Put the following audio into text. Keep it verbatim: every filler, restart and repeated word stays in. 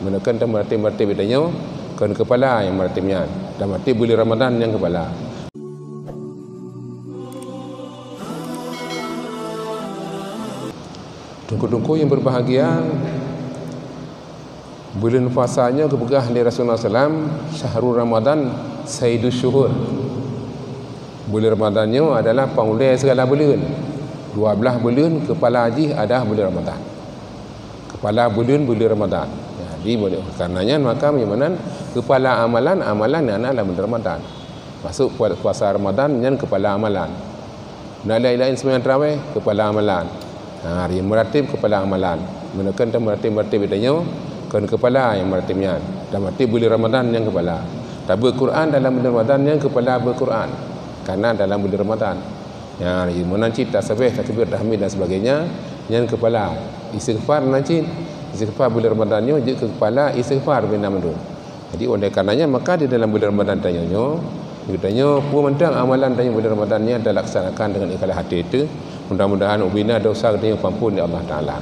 Meunyoe kon tameuratéb-meuratéb tanyoe, kon keupala nyang meuratéb nyan. Tameuratéb buleuen Ramadhan nyang keupala. Teungku-teungku nyang berbahagia, buleuen puasa nyoe geupeugah lé Rasulullah sallam, "Syahrul Ramadhan sayyidus syuhur." Buleuen Ramadhan nyoe adalah panghulèe segala buleuen. Dua blaih buleuen keupala jih adalah buleuen Ramadhan. Keupala buleuen, buleuen Ramadhan. Jadi, oleh karena nyan, maka meunyoe meunan keupala amalan, amalan nyang na lam buleuen Ramadhan. Masuk pua-, puasa Ramadhan nyan keupala amalan. Na laén-laén seumayang tarawih, keupala amalan. Ha, nyang meuratéb keupala amalan. Meunyoe kon tameuratéb-meuratéb tanyoe, kon keupala nyang meuratéb nyan. Tameuratéb buleuen Ramadhan nyang keupala. Tabeuet Quran dalam buleuen Ramadhan nyang keupala beuet Quran. Karena dalam buleuen Ramadhan. Nyan, meunan cit tasbih, takbir, tahmid dan sebagainya, nyan keupala. Istighfar nan cit, istighfar buleuen Ramadhan nyoe jeuet keu keupala istighfar bina mandum. Jadi, oleh karenanya, maka di dalam buleuen Ramadhan tanyoe nyoe, geutanyoe peue mantong amalan tanyoe buleuen Ramadhan nyan talaksanakan dengan ikhlas até teuh. Mudah-mudahan ubena dosa geutanyoe peuampon lé Allah Taala.